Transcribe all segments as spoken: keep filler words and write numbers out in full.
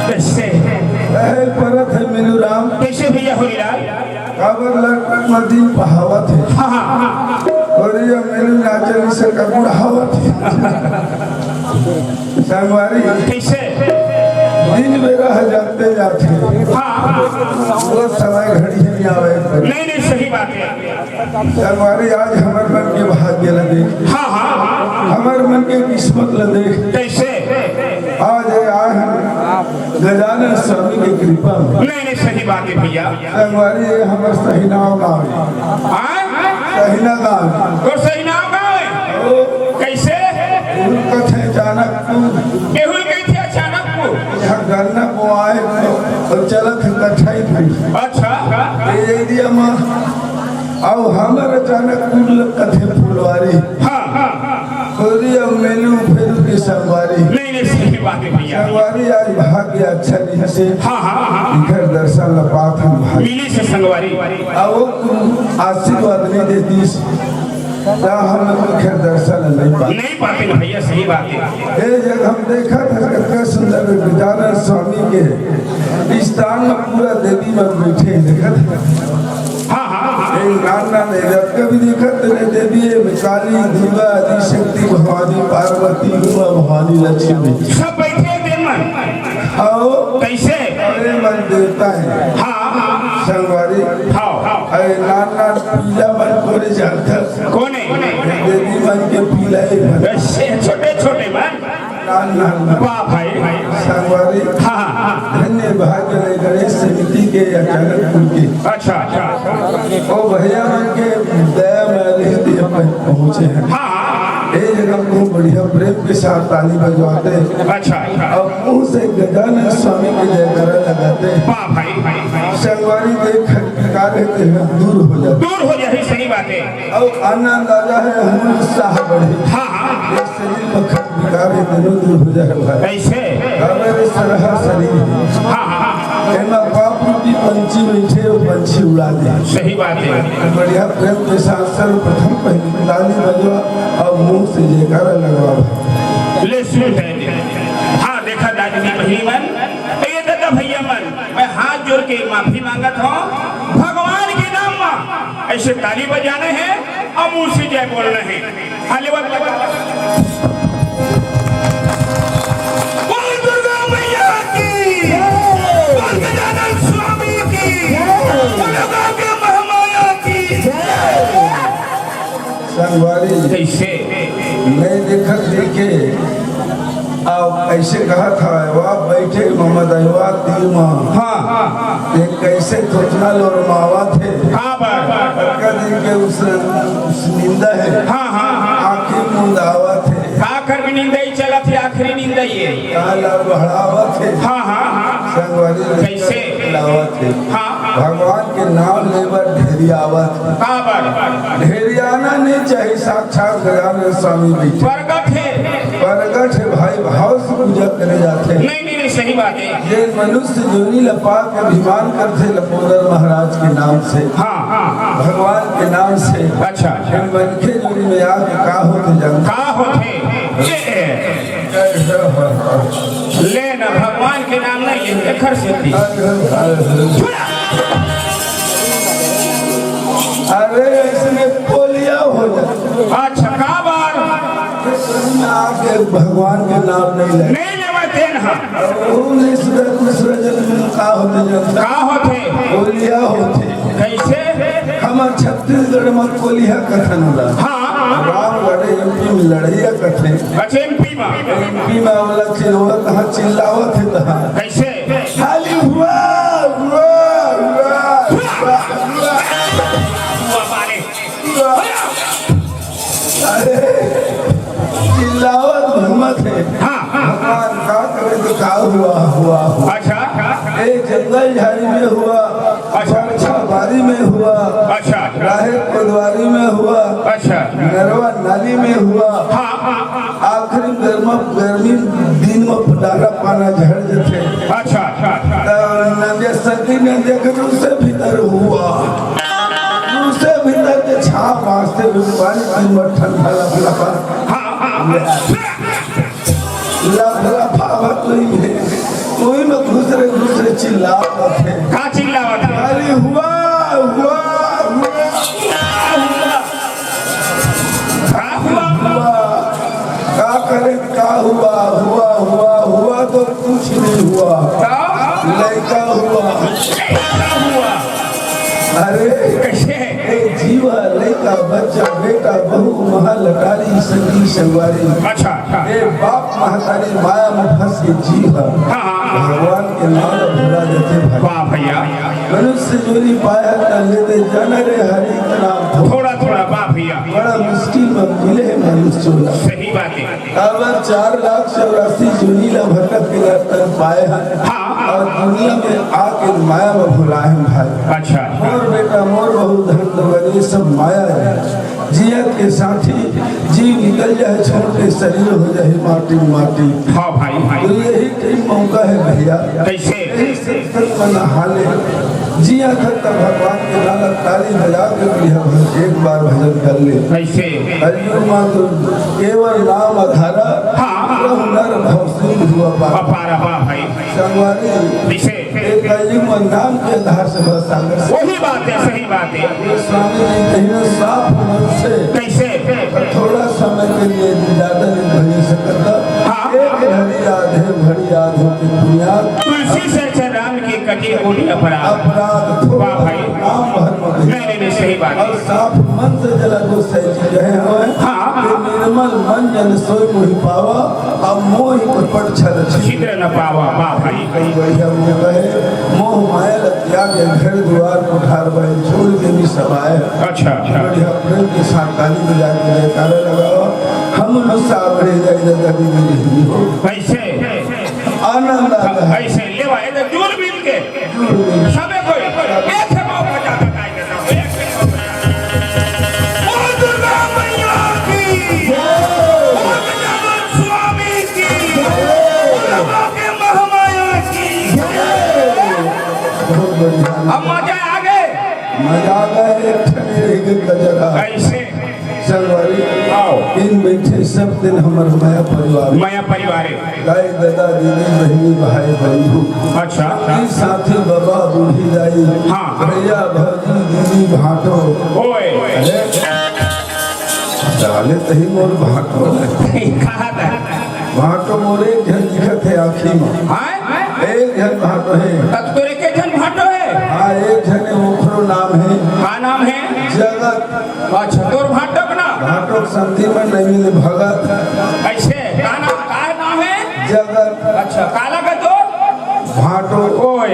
कैसे? अहे परत हे मीनू राम। कैसे भैया होलीलाल? काबर लटपट मर्दी पहावत हे। हाँ, हाँ, हाँ। और ये मीनू नाचन से कबुड़ावत हे। संगवारी। कैसे? दिन बेरा ह जाते जाते। हाँ, हाँ। वो समय घड़ी नहीं आवे। नहीं, नहीं, सही बात है। संगवारी, आज हमर मन के भाग्य ल देख, हाँ, हाँ, हाँ। हमर मन के किस्मत ल देख। कैसे? आज ये आए हैं गजानन स्वामी के कृपा में। नहीं, नहीं, सही बात है भैया। संगवारी, ये हमर सहीनाव गाँव हे। हाँ? सहीना गाँव। तो सहीनाव गाँव हे? ओ। कैसे? केहू कथे अचानकपुर। केहू कथे अचानकपुर। यहाँ गन्ना बोआए तो चलत हे कठई पे। अच्छा। ये एरिया में अउ हमर अचानकपुर ल कथे फुलवारी। हाँ, हाँ, हाँ। तोरी अउ मेनू फेरू के संगवारी। नहीं, नहीं, सही बात है भैया। संगवारी आज भाग्य अच्छा नहीं से। हाँ, हाँ, हाँ। इधर दर्शन ल पात हम भाई। मिली से संगवारी। अउ वो आशीर्वाद नहीं देती, त हम लोग खैर दर्शन नहीं पाते। नहीं पाते ना भैया, सही बात है। ए, जब हम देखा था कितना सुंदर गजानन स्वामी के स्थान में पूरा देवी मन बैठे हैं, देखा था? हाँ, हाँ, हाँ। ए, नान नान है, जब कभी देखा तेरे देवी है, काली, दुर्गा, आदि शक्ति, भवानी, पार्वती, उमा भवानी, लक्ष्मी। सब बैठे हैं देव मन। आओ। कैसे? अरे मन देवता है। हाँ, हाँ। संगवारी। हाँ, हाँ। अरे नान नान पीला मन कोने जानता। कोने? देवी मन के पीला ही मन। बस ये छोटे छोटे मन। नान नान मन। वाह भाई। संगवारी। हाँ, हाँ, हाँ। धन्य भाग्य ले गणेश समिति के अचानकपुर के। अच्छा, अच्छा। ओ भैया मन के दया में अभी पहुँचे हैं। हाँ, हाँ। ए जगह को बढ़िया प्रेम के साथ ताली बजवाते। अच्छा, अच्छा। अब मुंह से गजानन स्वामी के जयकारा लगाते। वाह भाई। संगवारी देख कार्य के दूर हो जाते। दूर हो जाए, सही बात है। अब आनंद आ जाए, हम उत्साह बढ़े। हाँ, हाँ। ये शरीर में खटपिकार है, दोनों दूर हो जाए भाई। ऐसे? अब ये सरहा शरीर। हाँ, हाँ, हाँ। एमा पाप रूपी पंछी बैठे, वो पंछी उड़ा दे। सही बात है। बढ़िया प्रेम के साथ सर्वप्रथम पहले ताली बजवा और मुंह से जयकारा लगवा भाई। ले सुन है। हाँ, देखा दादी बहिनी मन, ये दादा भैया मन, मैं हाथ जोड़ के माफी मांगत हूँ। भगवान के नाम में ऐसे ताली बजाना है और मुंह से जय बोलना है। हाँ, ले बात। बोल दुर्गा मैया की, बोल गजानन स्वामी की, बोल गाँव के महामाया की। संगवारी, कैसे? मैं देखत देखे, अब ऐसे कहा था, "वाह, बैठे मोहम्मद अहवाद दिल मा।" हाँ। ये कैसे थोथना लोरमावत हे। हाँ, बा। बड़का दिन के उस, उस निंदा है। हाँ, हाँ, हाँ। आँखी मुंदावत हे। आखिर भी निंदा ही चलत हे, आखिरी निंदा ही है। काला बढ़ावत हे। हाँ, हाँ, हाँ। संगवारी कैसे? लावत हे। हाँ। भगवान के नाम ले बर ढेरियावत हे। का बर? ढेरियाना नहीं चाहिए, साक्षात गजानन स्वामी बैठे। प्रगट है। प्रगट है भाई, भाव से पूजा करे जाते हैं। नहीं, नहीं, नहीं, सही बात है। ये मनुष्य जोनी ल पा के अभिमान करथे लंबोदर महाराज के नाम से, हाँ, हाँ, हाँ। भगवान के नाम से। अच्छा, अच्छा। फिर मनखे जोनी में आके का होथे जानथे? का होथे? ये है। ले ना, भगवान के नाम नहीं लेंगे। एखर सेती। अरे, अइसने पोलिया हो जाथे। अच्छा, का बार? आके भगवान के नाम नइ ले। नइ लेवय तेन ह। अउ नइ सुधरय, दूसरा जन्म में का होथे जानथस? का होथे? पोलिया होथे। कइसे? हमर छत्तीसगढ़ म कोलिहा कथन ओला। हाँ। रामगढ़ एमपी म लड़इया कथे। अच्छा, एमपी म। एमपी म ओला चिल्लावत हे, तहाँ चिल्लावत हे तहाँ। कइसे? खाली हुआ, हुआ, हुआ, हुआ, हुआ। हुआ माने? हुआ। अरे, चिल्लावत घूमत हे। हाँ, हाँ। भगवान का करे तो का हुआ, हुआ, हुआ। अच्छा। ए जंगल झाड़ी में हुआ, अच्छा। बरछा बारी में हुआ, अच्छा। राहेर कोदवारी में हुआ, अच्छा। नरवा नाली में हुआ। हाँ, हाँ, हाँ। आखिरी गर्मा, गर्मी दिन में डारा पाना झड़ जथे। अच्छा, अच्छा, अच्छा। त नंदिया सर्दी नंदिया के रूसे भीतर हुआ। रूसे भीतर के छाप वास्ते पानी दिन में ठंडा लपलपा। हाँ, हाँ, हाँ। लपलपा हुआ कोई में, कोई में घुसरे घुसरे चिल्लावत हे। का चिल्लावत हे? अरे हुआ, हुआ, हुआ। का हुआ? हुआ। का करे, का हुआ? हुआ, हुआ, हुआ तो कुछ नहीं हुआ। का? लइका हुआ। लइका हुआ। अरे, कइसे? ए जीवा, लइका, बच्चा, बेटा, बहू, महल, अटारी, संगी, संगवारी। अच्छा, अच्छा। ए बाप महतारी माया में फंस के जीवा। हाँ, हाँ, हाँ। भगवान के नाम भुला जाथे भाई। वाह भैया। मनुष्य जोनी पाया त लेते जाना रे हरि के नाम। थोड़ा थोड़ा, वाह भैया। बड़ा मुश्किल में मिले हे मनुष्य जोनी। सही बात हे। काबर चार लाख चौरासी जोनी ला भटक के तन पाए हन। हाँ। अउ दुनिया में आके माया में भुलाए हन भाई। अच्छा। मोर बेटा, मोर बहू, धन दौलत, ये सब माया हे। जियत के साथी जीव निकल जाए, छोड़ के शरीर हो जाए माटी माटी। हाँ भाई, भाई। तो यही कई मौका हे भैया। कइसे? यही सत्संग में नहा ले। जिया था तब भगवान के नाम ताली बजा के बढ़िया भजन, एक बार भजन कर ले। कइसे? कलयुग मा तो केवल नाम आधारा, हाँ। प्रभु नर भव सिंधु अपार। अपार, अपार भाई। संगवारी, कइसे? ए कलयुग मा नाम के आधार से बस सागर से। वही बात हे, सही बात हे। ये स्वामी जी कहिन साफ मन से। कइसे? थोड़ा समय के लिए भी ज्यादा नहीं भजन सकता। हाँ। एक घड़ी याद हे, घड़ी याद हो के पुनियाद। तुलसी से चरण राम के कटे कोटि अपराध। अपराध थोड़ा वाह भाई। नाम भर में नहीं, नहीं, नहीं, सही बात हे। अउ साफ मन से जला गोसाई जी कहे हवय हाँ। कि निर्मल मन जन सोई मोहि पावा, अब मोहि कपट छल छिद्र छिद्र न पावा। वाह भाई। कई बढ़िया मौका हे। मोह माया ल त्याग के घर दुआर कोठार बैल छोड़ के भी सब आए। अच्छा, अच्छा। बढ़िया प्रेम के साथ ताली बजा के जयकारा लगावा। हम लोग सावरे जाए दादा दीदी नहीं हो। कइसे? आनंद आ रहा है। कइसे? लेवा, ये तो जुड़ मिल के। जुड़ मिल। सबे कोई एक मौका जाता है। बोल दुर्गा मैया की। बोल जगत स्वामी की। बोल बाबा के महामाया की। बहुत बढ़िया। अब मजा आ गए। मजा आ गए, एक ठन रह गए गजरा। कइसे? संगवारी, आओ। इन बइठे सब तेन हमर मया परिवार। मया परिवार हे। दाई, ददा, दीदी, बहिनी, भाई, बंधु। अच्छा। ई साथी, बबा, बूढ़ी दाई, हाँ। भैया, भौजी, दीदी, भांटो। ओए। अरे, डाले तही मोर भांटो। कहा था? भांटो मोर एक झन दिखत हे आँखी मा। हाँ? एक झन भांटो हे। तब तोरे के झन भांटो हे? हाँ, एक झन हे, ओखरो नाम हे। का नाम हे? जगत। अच्छा, तोर भांटो के नाम? भांटो के संगती में नहीं मिले भगत। कइसे? का नाम, का नाम हे? जगत। अच्छा, काला का तोर? भांटो। ओए। ए,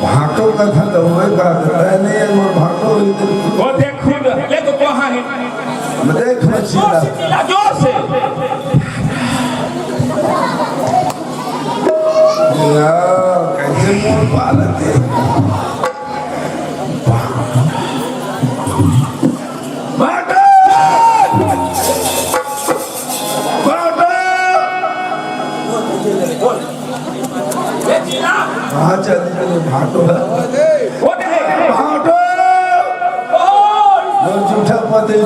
भांटो कथन तो ओए कहा देता है, नहीं है, वो भांटो ही तो। वो देख खुद, ले तो कहाँ हे? मैं देख, मैं जोर से चिल्ला। चिल्ला, जोर से। या, कइसे मुंह पालत हे? भांटो! भांटो! कहाँ चल दिए भांटो हे? भांटो! वो जूठा पति।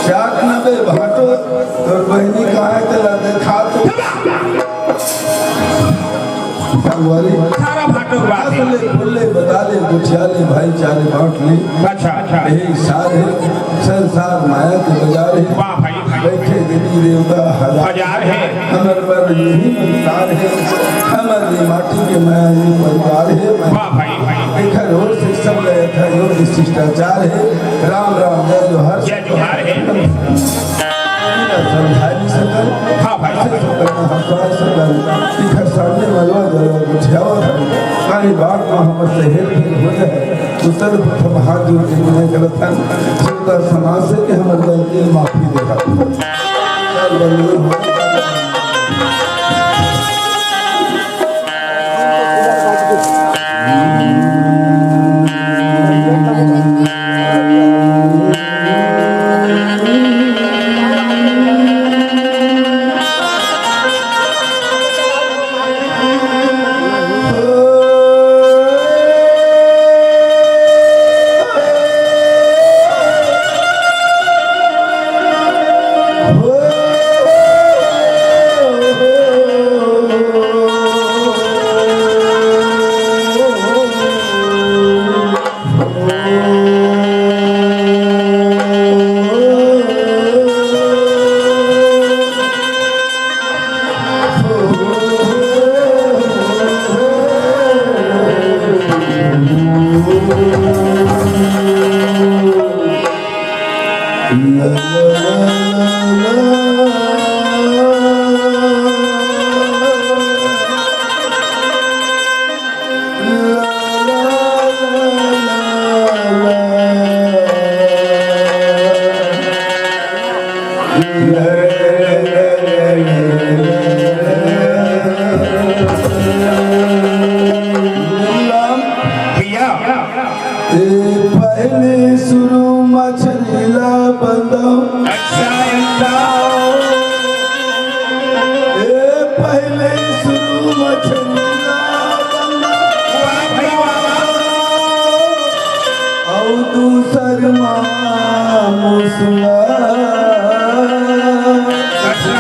चाट ना बे भांटो, तोर बहिनी कहाँ हे तेला देख। संगवारी, सारा भाटो बात है। ले, फूल ले, बता ले, गुठिया ले, भाईचारे बांट ले। अच्छा, अच्छा। यही सार है, संसार माया के बाजार है। वाह भाई। बैठे देवी देवता हजार हजार है। हमर बर यही मंसार है, हमर ये माटी के माया ये परिवार है। वाह भाई। एकर ओर से सब ले यथायोग्य शिष्टाचार है। राम राम, जय जोहार। जय जोहार है। समझाई सकल। हाँ भाई। से सकल, हंसाई सकल। एकर सामने मलवा जलवा गुठियावत है। काहे बात में हमर से हेर फेर हो जाए, तो सर्वप्रथम हाथ जोड़ के विनय करत हन। श्रोता समाज से कि हमर गलती माफी देगा। चल बंधु हो। भैया। ए, पहले शुरू मछली ला बंदो। अच्छा, अच्छा। ए, पहले शुरू मछली ला बंदो। वाह भाई, वाह, वाह। अउ दूसर मा मुसवा। अच्छा।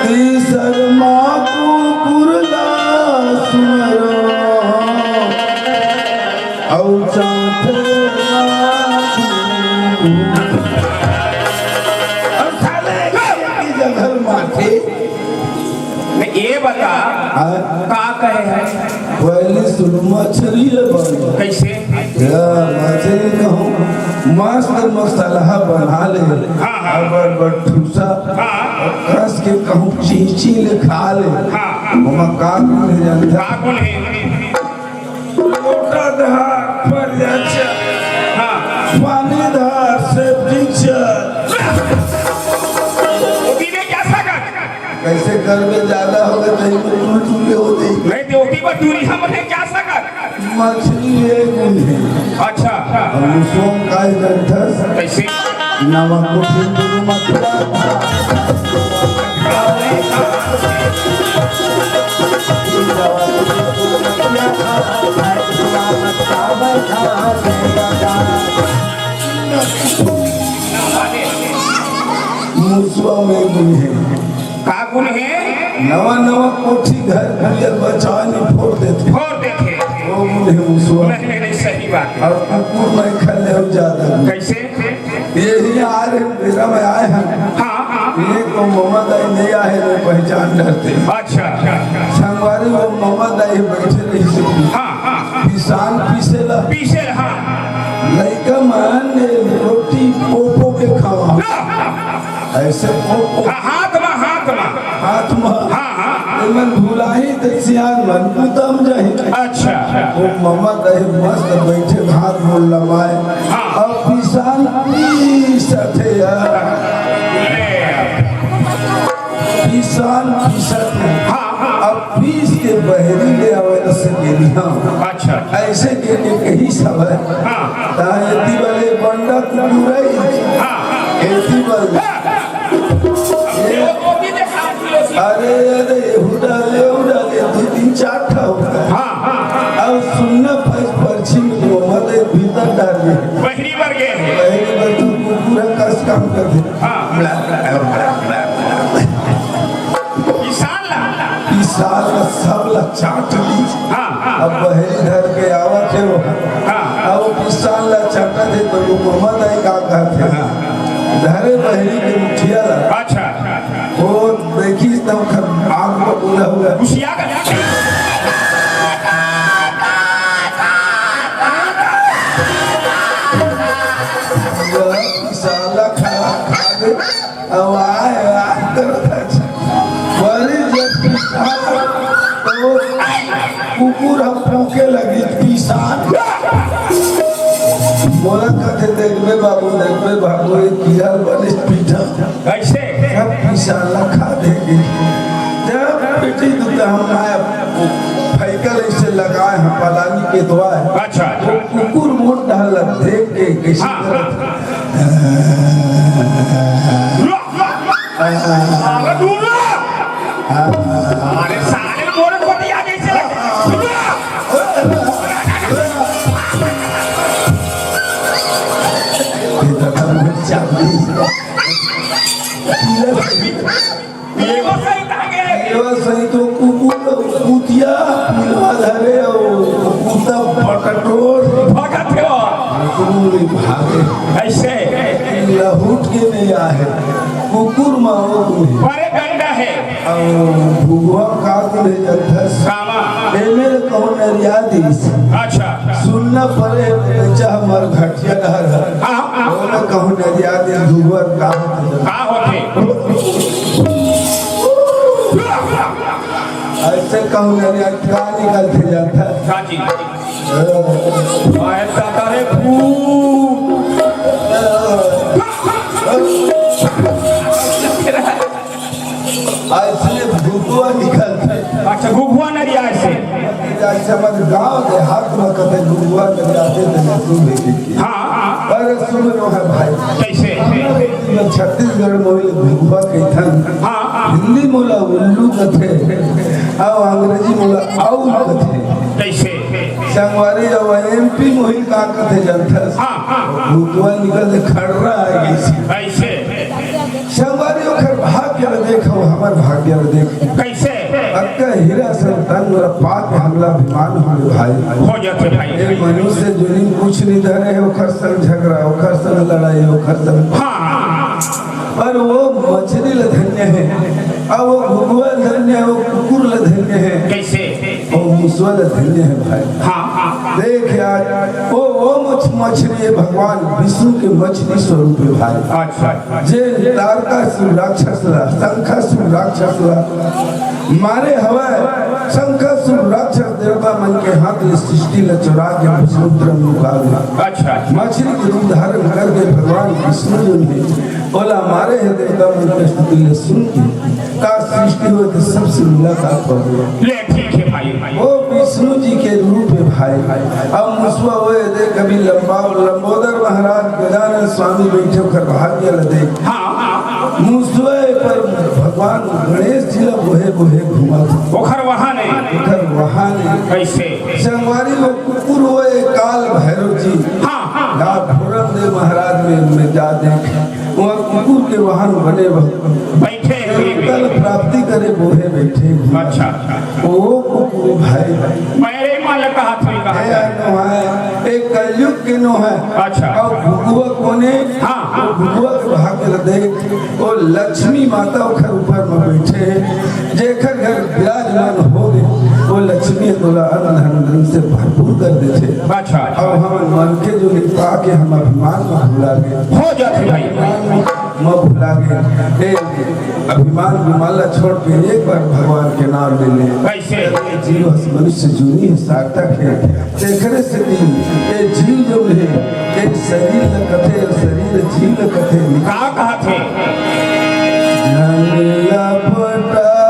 तीसर मा कुकुर ला सुअर। अउ चौथे मा अउ साले एक ही जगह माथे। नहीं, ये बता, हाँ? का कहे है? पहले शुरू मछली ले बन। कैसे? या मछली कहूँ, मस्त मसलहा बना ले। हाँ, हाँ। अउ बड़ बड़ ठूसा। हाँ। कस के कहूँ चीची ले खा ले। हाँ। ओमा का गुण हे जानता? का गुण हे? लोटा धार पर जा चल। हाँ। पानी धार सब्जी चल। ओती में क्या सकत? कैसे घर में ज्यादा होगा, कहीं में दूर दूर होते ही। नहीं, तो ओती पर दूरी हम नहीं जा सकत। मछली एक गुण हे। अच्छा। अउ मुसवा का ही डंठस। कैसे? नवा कुछ गुरु मत। मुसवा में गुण हे। का गुण हे? नवा नवा कोठी घर खंडर बचानी फोड़ देथे। फोड़ देथे। वो गुण हे मुसवा। नहीं, नहीं, नहीं, सही बात हे। अउ कुकुर में खा ले अउ ज्यादा गुण। कैसे? यही आ रहे, मेरा में आए हैं। हाँ, हाँ। ये तो ममा दाई नहीं आए, मैं पहचान डरते। अच्छा। संगवारी वो ममा दाई बैठे रही से। हाँ, हाँ, हाँ। पिसान पीसेला। पीसेला, हाँ। लइका मन रोटी पोपो के खावा। ला। ऐसे पोपो। हाँ, हाथ मा, हाथ मा। हाथ मा। हाँ, हाँ, हाँ। एमन भुलाही त सियान मन कुतम जाही। अच्छा। वो ममा दाई मस्त बैठे हाथ गोड़ लमाए। हाँ। अउ पिसान पीसत हे यार। पिसान पीसत हे। हाँ, हाँ। अउ पीस के बहरी ले आवे सकेलिया। अच्छा। ऐसे के, के कही सब हे। हाँ। ता एती वाले बंडा कुकुरई। हाँ। एती वाले। अरे, अरे, एहू डाले, एहू डाले, दू तीन चार ठा होता है। हाँ, हाँ। अब सुनना फर्ज पर्ची में तो मत एक भीतर डाल दे। बहरी बर गए। बहरी बर तू कुकुर कस काम कर दे। हाँ। बड़ा, बड़ा, बड़ा, बड़ा, बड़ा। किसान ला। साल ला सब ला चाट ली। हाँ, हाँ। अब बहरी धर के आवत हे वो। हाँ। अब वो पिसान ला चाटत हे तो वो ममा दाई का कहत हे? हाँ। धरे बहरी के मुठिया ला। अच्छा। वो देखिस त ओखर आँख म बोला हुआ। घुसिया गे। ये पिसान ला खा, खा दे। अब आय, आय करत हे। बड़ी जब पिसान, तो कुकुर ह भौंके लगिस, पिसान। मोला कथे, "देखबे बाबू, देखबे बाबू, ये कीरा बने पीटा।" कइसे? सब पिसान ला खा देगे। जब पीटी तो हम आय, फइकल अइसे लगाय हँव, पलानी के दुवार। अच्छा। वो कुकुर मोर डहर ला देख के कइसे हाँ, करत हाँ। हे? अरे दूर रह। अरे साले मोर कोती आ जइसे लगे। दूर रह। ये तो तब चाबी। ये बस सही कहा गे। ये बस सही तो कुकुर कुतिया पिलवा धरे अउ कुत्ता बटटोर। भगत हो। कुकुर भागे। अइसे? लहुट के नइ आए। कुकुर मारो तुम्हें। बड़े गंदा हे। अउ भुगवा का तुम्हें जंथस। कामा। एमे ले कहूँ नरिया दिस। अच्छा। सुनना पड़े, बेचा हमर घटिया डहर हे। हाँ, हाँ। ओला कहूँ नरिया दिस, भुगवा का होथे? का होथे? अइसे कहूँ नरिया का निकलथे जंथस। का जी? आए दादा रे भूत। अइसे भूतवा निकलथे। अच्छा, घुघुआ नरिया अइसे। अइसे हमर गाँव देहात म कथे घुघुआ नरियाथे त लहसुन भेजे के। हाँ, हाँ। अरे सुन लो हे भाई। कइसे? छत्तीसगढ़ म घुघुआ कहिथन। हाँ, हाँ। हिंदी मोला उल्लू कथे, अउ अंग्रेजी मोला owl कथे। कइसे? संगवारी, अब एमपी मोहिल का कथे जनथस? हाँ, हाँ। भूतवा निकल के खर्रा आ गइस। अइसे? संगवारी, ओखर भाग्य ल देखव, हमर भाग्य ल देख। कइसे? अक्का हीरा संतान मोला पाके हमला अभिमान होगे भाई। हो जाथे भाई। ए मनुष्य जोनी कुछ नइ धरे हे, ओखर संग झगड़ा, ओखर संग लड़ाई, ओखर संग हाँ, हाँ। पर वो मछरी ल धन्य हे, अउ वो घुघुआ ल धन्य हे, वो कुकुर ल धन्य हे। कइसे? वो मुसवा ल धन्य हे भाई। हाँ, हाँ। देख यार, वो, वो मछ-, मछरी हे भगवान विष्णु के मछरी स्वरूप हे भाई। अच्छा। जे तारकासुर राक्षस ला, शंखासुर राक्षस ला मारे हवय, शंखासुर राक्षस देवता मन के हाथ ले सृष्टि ला चुरा के समुद्र में उतार दे। अच्छा। मछरी के रूप धारण करके भगवान विष्णु जो हे, ओला मारे हे देवता मन के स्तुति ले सुन के का सृष्टि होय के सबसे मुलाकात हो गया। ले ठीक हे भाई। वो विष्णु जी के रूप हे भाई। अब मुसवा होय देख, अभी लंबा-, लंबोदर महाराज गजानन स्वामी बइठे ओखर भाग्य ल देख। हाँ, हाँ। मुसवा पर भगवान गणेश जी ल बोहे बोहे घूमत। ओखर वाहन हे। ओखर वाहन हे। कइसे? संगवारी वो कुकुर होय काल भैरव जी। हाँ, हाँ। या भोरम दे महाराज में, में जा देख। वो कुकुर के वाहन बने हुए। बइठे हे। कल प्राप्ति करे बोहे बइठे। अच्छा। वो कुकुर भाई। मेरे मन कहा था, कहा हे था। नोहे, एक कलयुग के नोहे। अच्छा। अउ घुघुआ कोने? हाँ, हाँ। वो घुघुआ के भाग्य ल देख, वो लक्ष्मी माता ओखर ऊपर में बइठे हे। जेखर घर विराजमान होगे, वो लक्ष्मी तोला अन्न धन धन से भरपूर कर देथे। अच्छा, अच्छा। अब हमन मनखे जो निपा के हम अभिमान म भुला गे। हो जाथे भाई। अभिमान म भुला गे। ए, अभिमान विमान ला छोड़ के एक बार भगवान के नाम ले ले। कइसे? जीव हस मनुष्य जूनी हे, सार्थक हे। तेखरे सेती ए जीव जो हे, ए शरीर ल कथे, शरीर जीव ल कथे। का कहत हे? झन लपटा,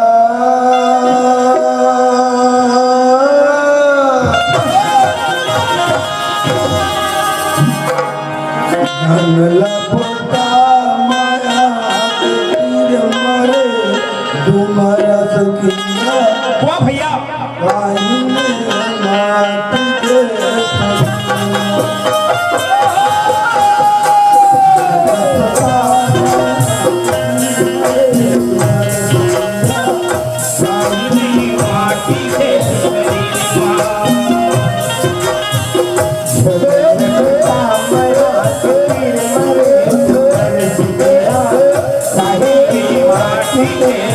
झन लपटा माया तीर मरे डुमर सकिया। वाह भैया। संगवारी,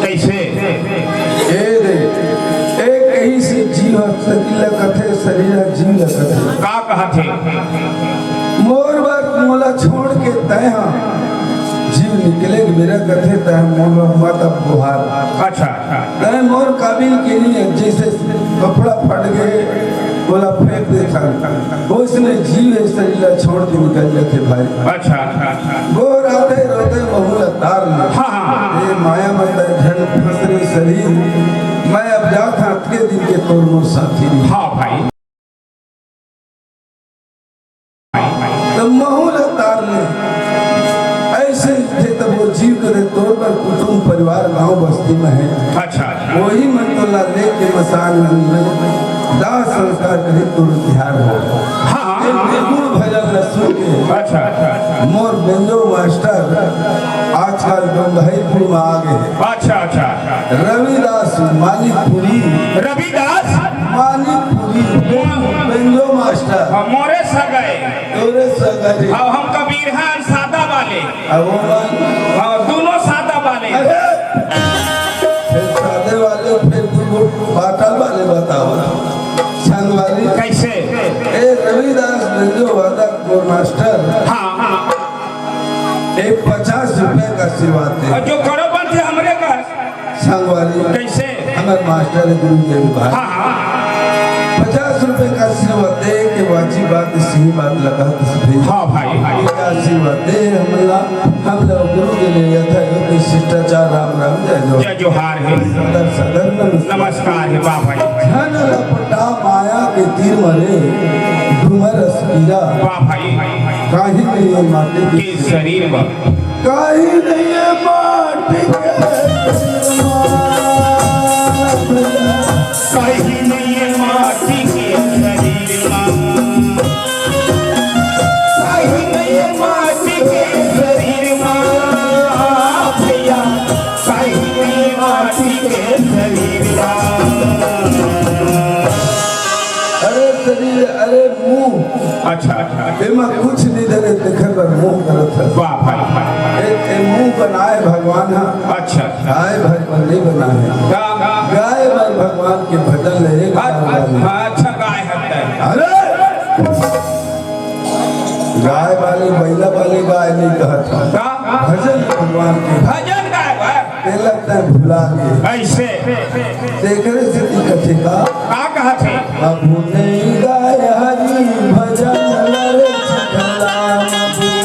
कैसे? ए रे, ए कहीं से जीव ह शरीर ल कथे, शरीर ह जीव ल कथे। का कहत हे? मोर बर मोला छोड़ के तैं ह जीव निकले के बेरा कथे, तैं मोला मत अब बुहार। अच्छा, अच्छा। तैं मोर काबिल के नहीं है, जैसे कपड़ा फट गए, ओला फेंक देथन, ओइसने जीव ए शरीर ला छोड़ के निकल जाथे भाई। अच्छा, अच्छा, अच्छा। गोहराथे रोथे महू ला तार ले। हाँ, हाँ, हाँ। ए माया में तैं झन फंस रे शरीर, मैं अब जात हूँ, अतके दिन के तोर मोर साथी रही। हाँ भाई। त महू ल तार ले। अइसे थे तब वो जीव करे तोर बर कुटुम परिवार गांव बस्ती में है। अच्छा, अच्छा। वही मन तोला लेके मसान नंद में दाह संस्कार करे तोर तिहार हो। हाँ, हाँ, ए हाँ। निर्गुण भजन ल सुन के अच्छा, अच्छा, अच्छा। मोर बेंजो मास्टर आजकल डोंगहईपुर में आ गए हैं। अच्छा, अच्छा। रविदास मानिकपुरी। रविदास? मानिकपुरी। मा- बेंजो मास्टर। हाँ, मोरे सगा ए। तोरे सगा ए। हाँ, हम कबीर हन सादा वाले। अब वो मान- हाँ, दोनों सादा वाले। अरे! फिर सादे वाले, फिर तू वो पाटल वाले बताओ। संगवारी। कैसे? ए रविदास बेंजो वादक को मास्टर। हाँ, हाँ। ए पचास रुपए का आशीर्वाद दे। और जो करो बंद थे हमरे का। संगवारी। कैसे? हमर मास्टर गुरु देव भाई। हाँ, हाँ। पचास रुपए का आशीर्वाद दे के वाची बात सही बात लगा तो सही। हाँ भाई, भाई। ये आशीर्वाद दे हमला, हम लोग गुरु के लिए यथा योग्य शिष्टाचार राम राम जय जोहार। जय जोहार है। सदर सदर नमस्कार। नमस्कार है, वाह भाई। धन लपटा माया के तीर मरे, डूमर अस कीरा। वाह भाई। काहे में ये माटी के के शरीर में। काहे में ये माटी के शरीर में। काहे में ये माटी के शरीर में। काहे में ये माटी के शरीर में। भैया, काहे में ये माटी के शरीर में। अरे शरीर, अरे मुंह। अच्छा, अच्छा। एमा कुछ नहीं धरे, देखे बर मोह करत है। वाह भाई, वाह। ए, ए मुंह बनाए भगवान हा। अच्छा। गाय भर बर नहीं बनाए। का, का? गाय बर भगवान के भजन ले, एक अच्छा, बार गाय। अच्छा, गाय हत्या। अरे! गाय वाले, बैला वाले गाय नहीं कहत है। का? भजन भगवान के। भजन गाय भाई। तेला तैं भुला गे। ऐसे। तेकरे सेती कथे का? का कहत हे? अब नहीं गाय हरि भजन नर चिखला मबू।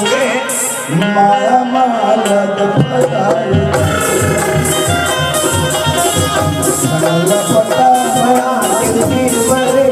माया मालत पदारी। लपटा माया के पीर मरे।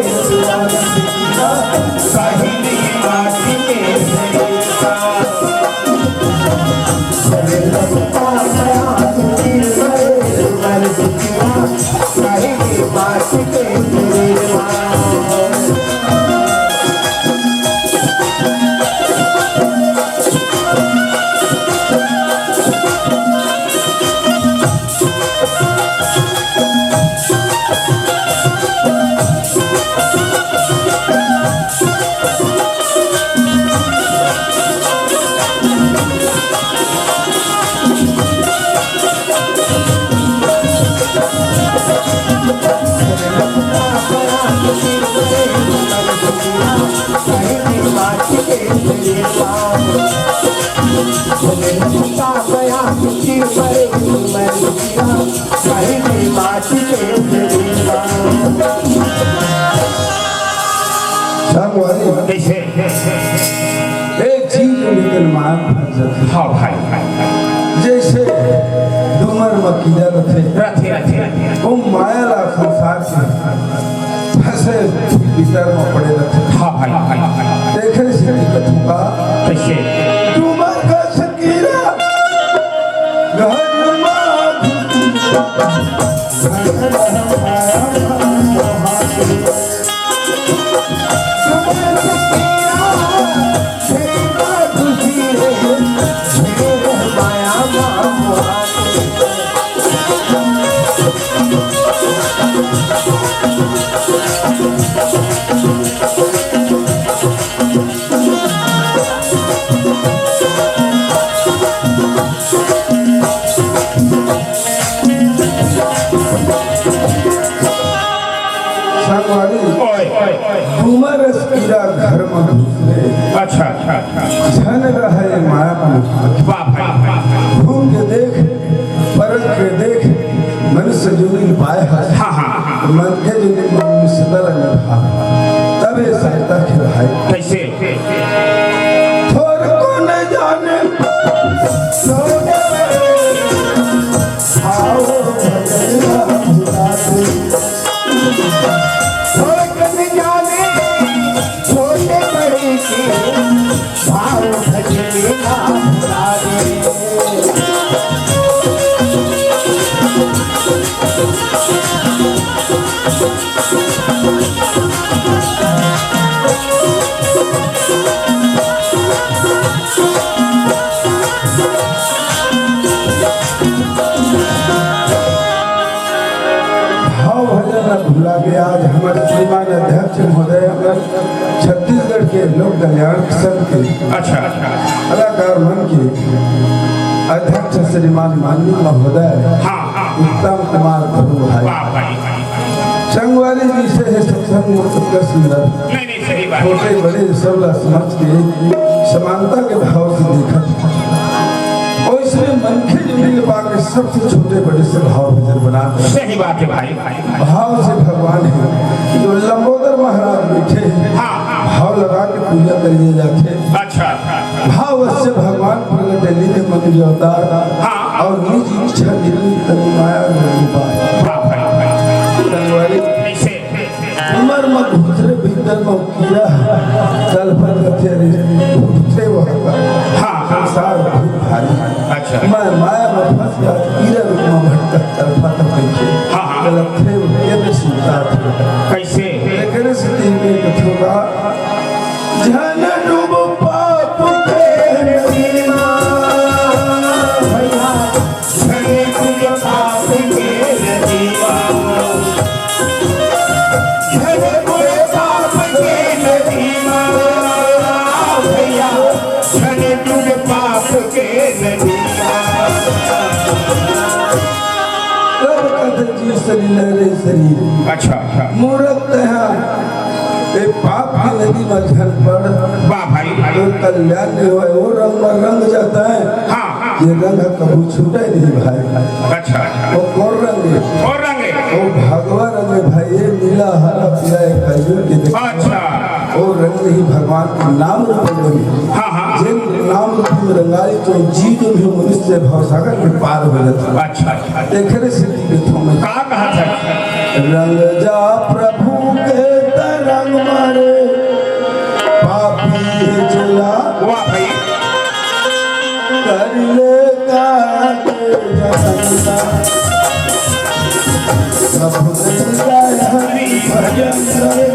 संगवारी। कैसे? ए चीज निकल मार भर जाथे। हाँ भाई। जैसे डूमर म कीरा रथे। रथे, रथे, रथे। वो माया ला संसार के फंसे भीतर म पड़े रथे। हाँ भाई, हाँ भाई। देखे से दिक्कत होगा। कैसे? डूमर का कीरा घर मा घुस। अच्छा, अच्छा, अच्छा। झन रहय माया मन। वाह भाई, वाह। घूम के देख, परख के देख, मनुष्य जोनी पाए हस। हाँ, हाँ, हाँ। मनखे जोनी मनुष्यता ला निभा। तब ये सहायता के भाई। कैसे? थोर को न जाने, आओ भजन भुला दे। थोर को न जाने, छोटे बड़े के भाव भजन ना भुला दे। भाव भजन ला भुला के आज हमर श्रीमान अध्यक्ष महोदय हमर छत्तीसगढ़ के लोक कल्याण संघ के अच्छा। कलाकार मन के अध्यक्ष श्रीमान माननीय महोदय हाँ, हाँ, हाँ। उत्तम कुमार ध्रुव भाई। वाह भाई। संगवारी जी से है सत्संग में सबका सुंदर। नहीं, नहीं, सही बात। छोटे बड़े सब ला समझ के समानता के भाव से देखत। और इसमें मनखे जोनी के पाके सबसे छोटे बड़े से भाव भजन बना। सही बात है भाई। भाव से भगवान है। जो लंबोदर महाराज बैठे हैं, हाँ, हाँ। भाव लगा के पूजा करिए जाते। अच्छा। भाव से भगवान प्रगट लीन मन जो अवतार। हाँ। और निज इच्छा निरंतर माया में उपाय। वाह भाई, वाह। संगवारी, कैसे? उमर में घुसरे भीतर में कीड़ा तड़फत रथे रे, उठते वह हाँ, हाँ। संसार बहुत भारी। अच्छा। मैं माया में फंस गया, कीड़ा रूप में भटकत तड़फत रखे। हाँ, हाँ। गलत थे, ये भी सुनता था। कैसे? एकरे से तीन में कथों का झन डूब पाप के नदी मा। भैया, झन डूब पाप के नदी मा। झन डूब पाप के नदी मा। भैया, झन डूब पाप के नदी मा। तब कथे जीव सरीर रे सरीर। अच्छा, अच्छा। मूरत तैं हा ए पाप के नदी में झन पड़। वाह भाई। तोर कल्याण नहीं होय, वो रंग में रंग जाता है। हाँ, हाँ। ये रंग कभू छूटे नहीं भाई। अच्छा, अच्छा। वो कौन रंग है? कौन रंग है? वो भगवा रंग है भाई, ये नीला, हरा, पीला, एक खजूर के देखो। अच्छा। वो रंग ही भगवान के नाम रूप में। हाँ, हाँ। जिन नाम रूप में रंगाई तो जीव जो भी मनुष्य भवसागर में पार हो जाता है। अच्छा, अच्छा। एकरे से देखो मैं का कहा था? रंग जा प्रभु के तरंग मारे, पापी चला। वाह भाई। कर ले का के जनता। प्रभु के हरि भजन करे।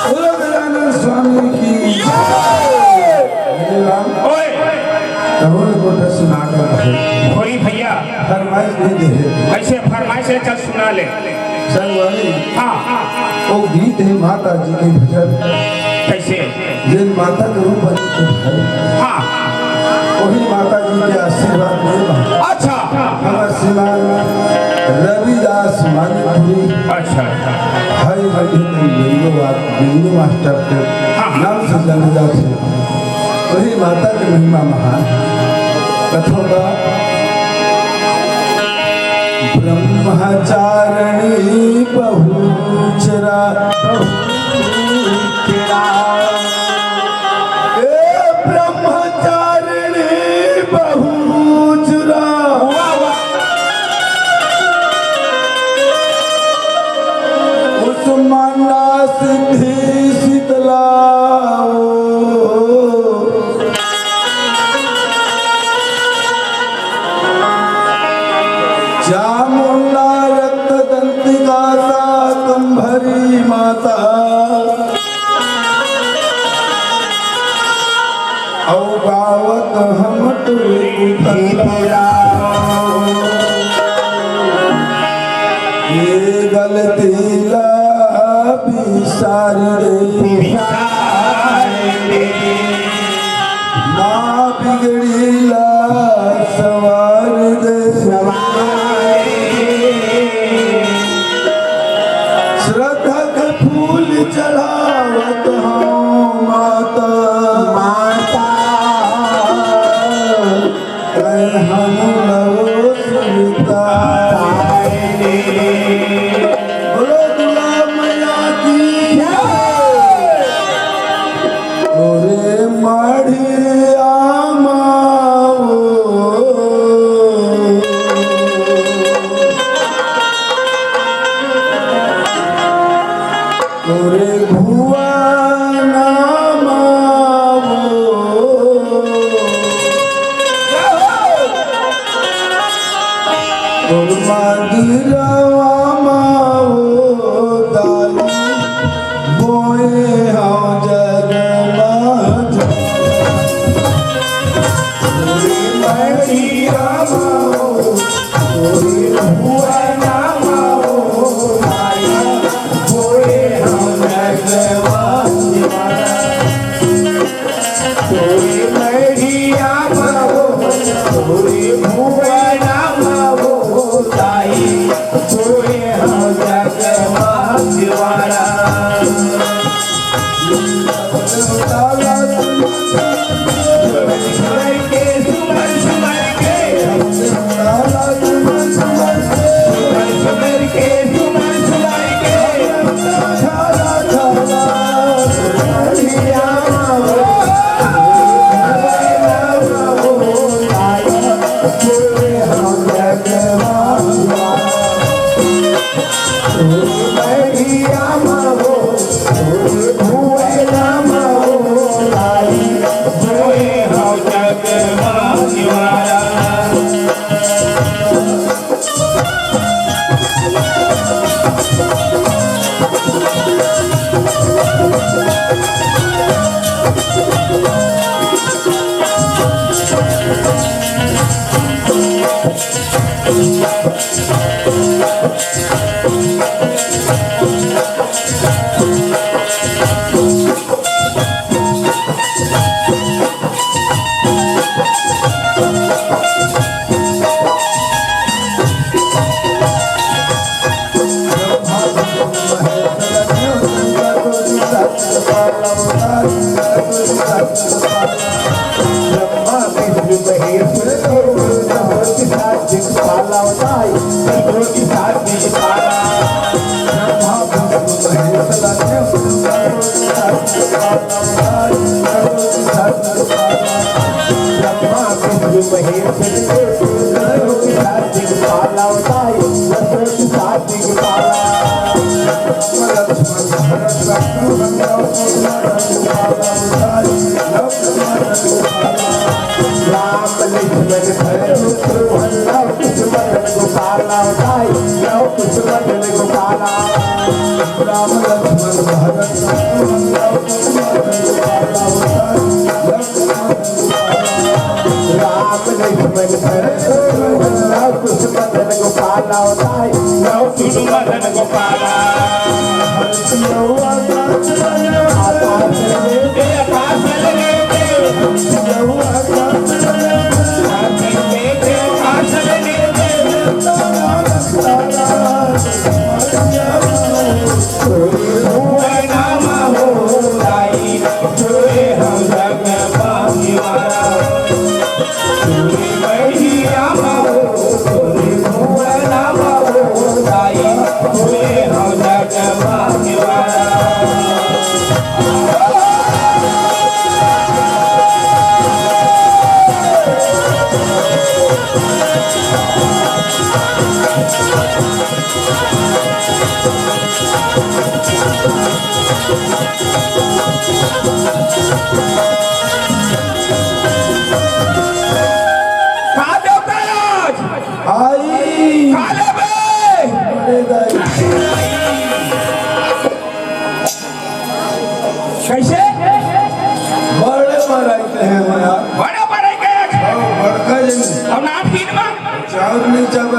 बोलो गजानन स्वामी की जय। मेरे राम, ओए। कहो ने गोटा सुना कर भाई। होई भैया। फरमाइश नहीं दे रहे। कैसे फरमाइश है, चल सुना ले। संगवारी। हाँ, हाँ। वो गीत है माता जी के भजन। कैसे? जिन माता के रूप बनी के भाई। हाँ। वही माता जी के आशीर्वाद नहीं बा। अच्छा। हमारे श्रीमान रविदास मानिक अच्छा, अच्छा। हरि हरि बिंदु वा-, बिंदु मास्टर के हाँ। नाम से जाने जाथे। वही माता के महिमा महान। कथों का ब्रह्मचारिणी बहुचरा बहुचरा। ए ब्रह्मचारिणी बहुचरा। वाह, वाह। कुसमांडा सिद्धि शीतला। चामुंडा रक्त दंतिका शाकंभरी माता। अउ गावत हम टुरी कुतरा। ये गलती ला बिसार दे। बिसार दे। माँ बिगड़ी ला सवार दे। सवार दे। श्रद्धा के फूल चढ़ावत हूँ माता। माता। कहे हम लवो सुनता। बोलो दुर्गा मैया की जय। ओरे मढ़िया माओ। तोरे भुवना मावो, तोर मंदिरवा मावो दाई, मोए हव जगमग। तोरे मड़िया मावो, तोरे भुवना मावो दाई,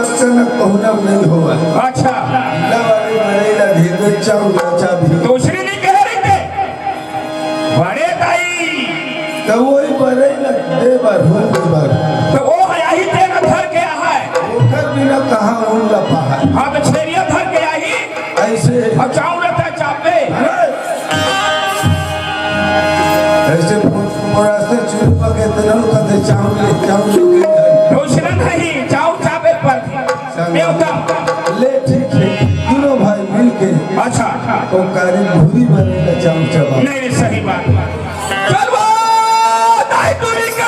कनक पहुना नहीं होवय। अच्छा। पीला वाले बरई ला घेरबे, चाउर ला चाबही। दूसरी नहीं कह रही थे। बड़े दाई। त वही बरई ला दे बर, हूँ दे बर। त वो आही तेरा धर के आहा है। ओकर बिना कहाँ ऊन ला पाहा है। हाँ, त छेरिया धर के आही। ऐसे। अउ चाउर ला चाबे। अरे। ऐसे पो-, पोरास्ते चूल्हे पर के तेल कदे चाउर ले, चाउर ले के खाई। दूसरा नहीं, चाउर चाबे पर। चल। देवता। ले, ठीक है, तीनों भाई मिल के अच्छा। तो कारी भूरी बनी का चाउर चबा। नहीं, नहीं, सही बात। चल बा, दाई टूरी के।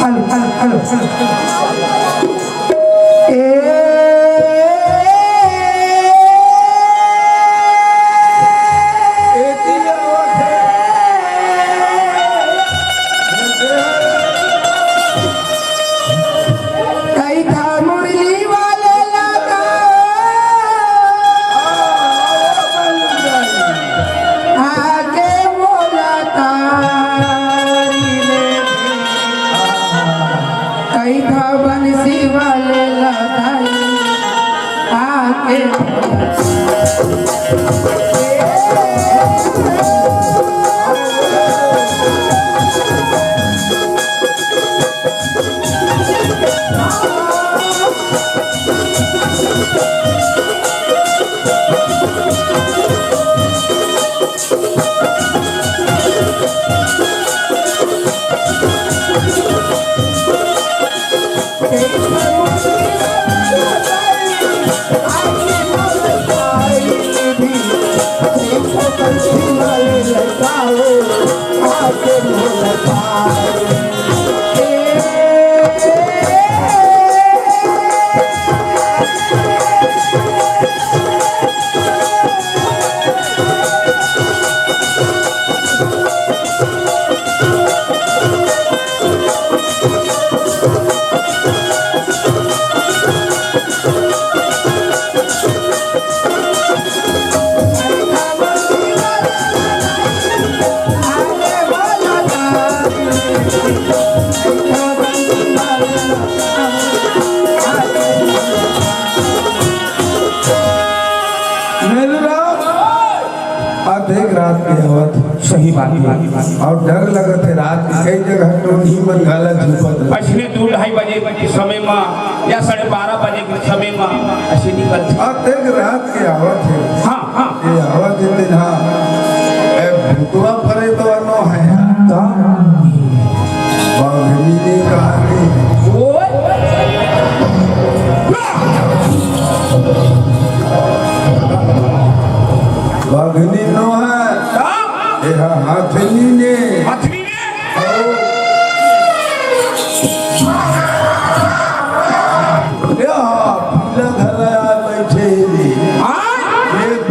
Hello, hello, hello, hello. ए, एती आवत हे। कई था मुरली वाले लगा। आके मोला तारी ले। कई था बंसी वाले लगा। आके मेलूराम, अतेक रात के आवत हे। सही बात हे। अउ डर लगत हे रात के, कई जगह टोनही मन घला झुपत हे। अइसने दू ढाई बजे के समय म या साढ़े बारह बजे के समय म अइसे निकलथे। अतेक रात के आवत हे। हाँ, हाँ। ये आवत हे तेन हा। ए, भूतवा परे तो अनो हे। का? बाघनी ने कहा रे। ओए! बाघनी नो हे। का? ये हा हथनी ने। हथनी ने? या, पीला घला यार बैठे हे। हाँ? ये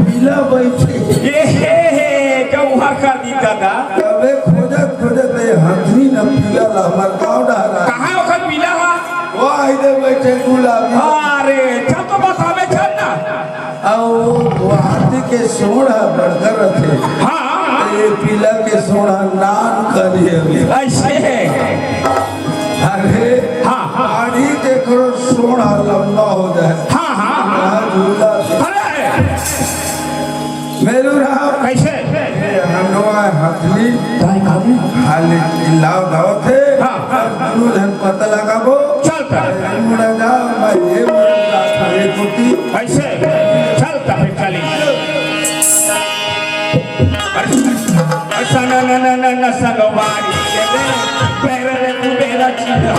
बैठे गुलाबी। अरे, चल तो बताबे, चल ना। अउ गुवाहाटी के सोंड़ ह बड़का रथे। हाँ। ये पीला के सोंड़ ह नान करी हवे। अइसे। अरे, हाँ। दाढ़ी के करो सोंड़ ह लंबा हो जाय। हाँ, हाँ, हाँ। हाँ, झूला से। अरे। मेरू राम। कइसे? ये हनवा हथली। काय काम? खाली चिल्लाव गावत हे। हाँ। दुनों झन पता लगाबो। चल त। ए मुड़ा जा, मैं ये मुड़ा जा, ये कुटी। अइसे? चल त फिर चली। अरे, अरे, सन, न, न, न, न, संगवारी के रे, पैर रे कुबेरा चिन्ह।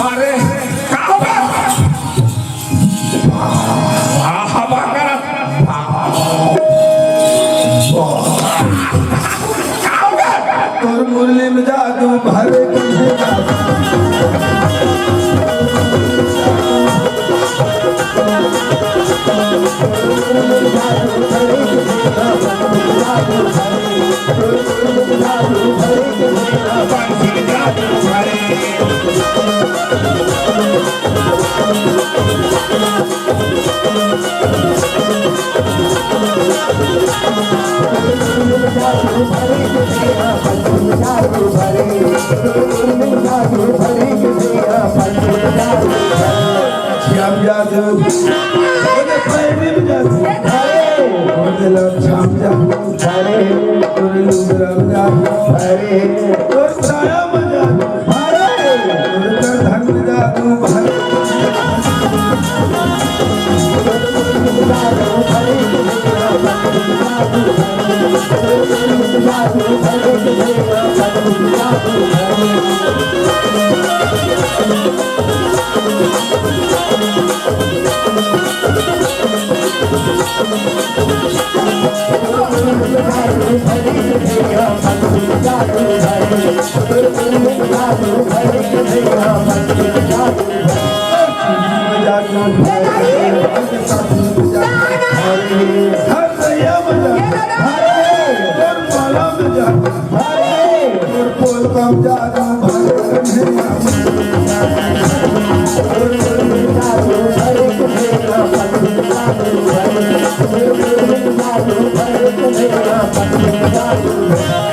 अरे, का होगा? वाह, वाह, वाह। तोर मुरली में जादू भरे के श्याम जादू, बोले पैरी में जादू, बोले ला श्याम जादू, बोले लुगरा में जादू, बोले साया में जादू, बोले करधन में जादू, बोले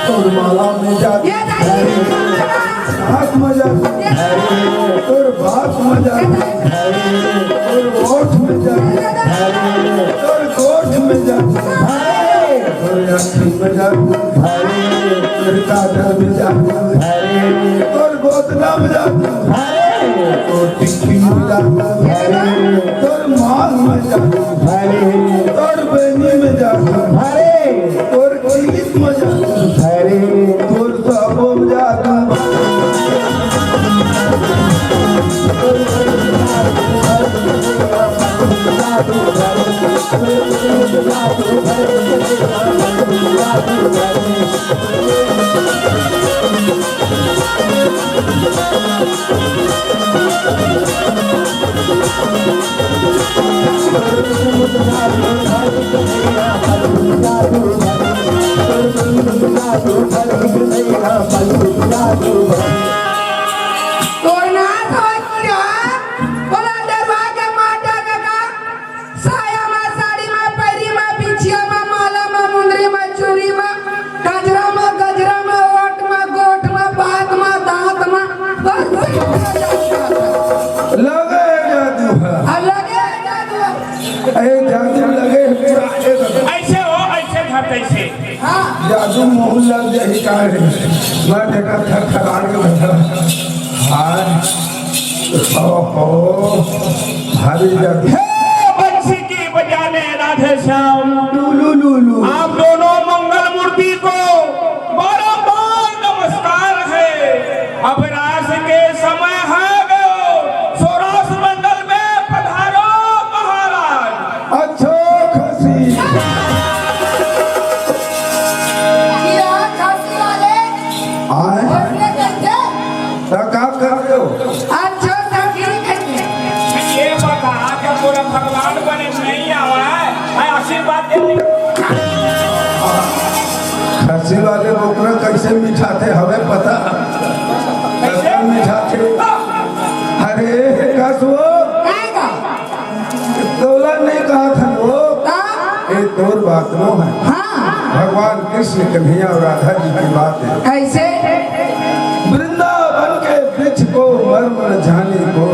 तोर माला में जादू, हाथ में जादू, तोर बात में जादू, तोर ओठ में जादू, तोर गोठ में जादू, तोर आँखी में जादू, तोर काजर में जादू, तोर गोदना में जादू, तोर टिक्की में जादू, तोर मांग में जादू, तोर बेनी में जादू, तोर किलिप में जादू, तोर सबो में जादू। तोर नाथ होय क्या? बोला दरवाजा माटा लगा। साया मा, साड़ी मा, पैरी मा, बिछिया मा, माला मा, मुंदरी मा, चूड़ी मा, गजरा मा, गजरा मा, ओठ मा, गोठ मा, बात मा, दांत मा, बस लगे जादू है। आ, लगे जादू है। ए, जादू लगे है। अइसे हो, अइसे धर, अइसे। हाँ। जादू मोहन लग जाही का रे। मैं देखा थरथरा के बैठा। हाँ। ओहो। हरे जादू। हे बंसी की बजाने राधे श्याम। लू, लू, लू, लू। आप दोनों मंगल मूर्ति को बारंबार नमस्कार है। अब रास के समय है गयो, सो रास मंडल में पधारो महाराज। अच्छो खसी। खसी वाले। आए। बोलने कैसे? त का कर रहे हो? अच्छो सखी करके। ये बता, जब पूरा भगवान बने नहीं आवा है, आशीर्वाद दे दे। खसी वाले बोकरा कैसे मिठाथे हवे पता? कैसे? कैसे मिठाथे? अरे, कसो? काय का? तोला नहीं कहा था वो। का? ए तोर बात नो है। हाँ। भगवान कृष्ण कन्हैया और राधा जी की बात है। कैसे? वृंदावन के वृक्ष को मर्म न जाने को,